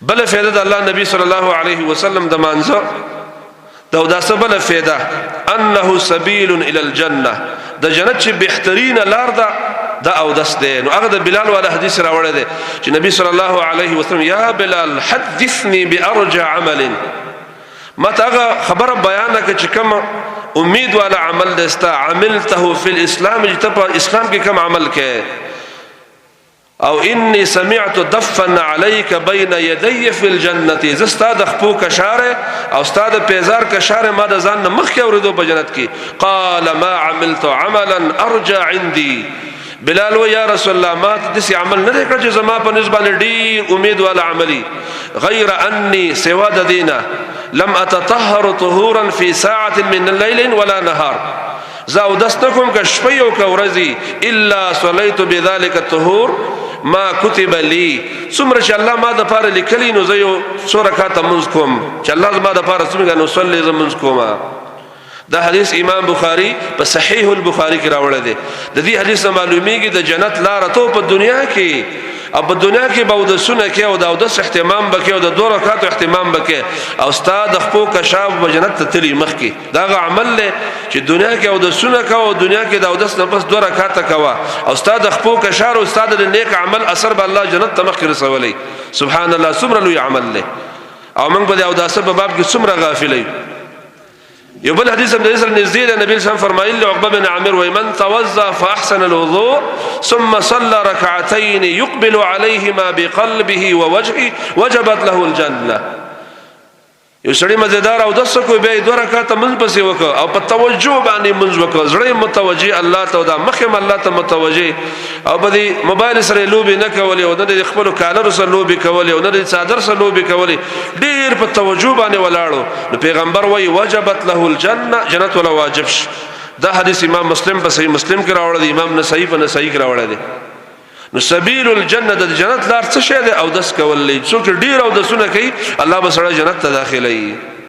بل فائدہ د الله نبی صلی الله علیه وسلم د مانزه دا او دا بل فائدہ، انه سبیل الى الجنه، د جنت چې بهترین لار ده دا او دس ده. نو هغه د بلال والا حدیث راوړی دی چې نبی صلی الله علیه وسلم یا بلال حدثني بارجى عمل، ما ته هغه خبره بیان کړه چې کوم امید والا عمل دستا، عملته فی الاسلام، چې ته په اسلام کې کوم عمل کې، او انی سمعت دفا عليك بين يدي في الجنه، زستا د خپو کشاره او ستا د پیزار کشاره ما د ځان نه مخکې اوریدو په جنت کې. قال ما عملت عملا ارجى عندي. بلال و یا رسول الله، ما دسی عمل نه کړ چې زما په نسبت ډیر امید والا عملی، غیر انی، سوا د دینه، لم اتطهر طهورا في ساعه من الليل ولا نهار، زه او دس نکوم که شپه او که ورځي، الا صليت بذلك الطهور ما كتب لي، څومره چې الله ما د پاره لیکلی نو زه یو څو رکعاته منځ کوم، چې الله زما د پاره څومره نو صلی زه منځ کوم. دا حدیث امام بخاری په صحیح البخاری کې راوړی دی. د دې حدیث نه معلومیږي د جنت لار ته په دنیا کې، او په دنیا کې به د سونه کې او د اودس اهتمام بکې او د دوه رکعاتو اهتمام بکې، او ستا د خپو کشاف په جنت ته تلی مخ کې. دا عمل له چې دنیا کې او د سونه کا او دنیا کې د اودس نه پس دوه رکعات کوا، او ستا د خپو کشار او ستا د نیک عمل اثر به الله جنت ته مخ کې رسولي. سبحان الله، څومره لوی عمل له، او موږ په اوداسه په باب کې څومره غافل یو. یو بل حدیث هم د سره نږدې ده، نبی صلی الله فرمایلی عقبه بن عامر وای من توضا فاحسن الوضوء ثم صلى ركعتين يقبل عليهما بقلبه ووجهه وجبت له الجنه. یو سړی مزیدار او دس کو به دوه رکعات منځ پسې وکړ او په توجه باندې منځ وکړ، زړه متوجه الله ته، دا مخه الله ته متوجه، او په دې موبایل سره لوبي نه کولې، او نه د خپل کالر سره لوبي کولې، او نه د څادر سره لوبي کولې، ډیر په توجه باندې ولاړو، نو پیغمبر وای وجبت له الجنه، جنت ولا واجب شي. دا حدیث امام مسلم په صحیح مسلم کې راوړی دی، امام نسائی په نسائی کې راوړی دی. نو سبیل الجنه، د جنت لار څه شه ده؟ او دس کول، څوک ډیر او دسونه کوي الله به سره جنت ته داخلي.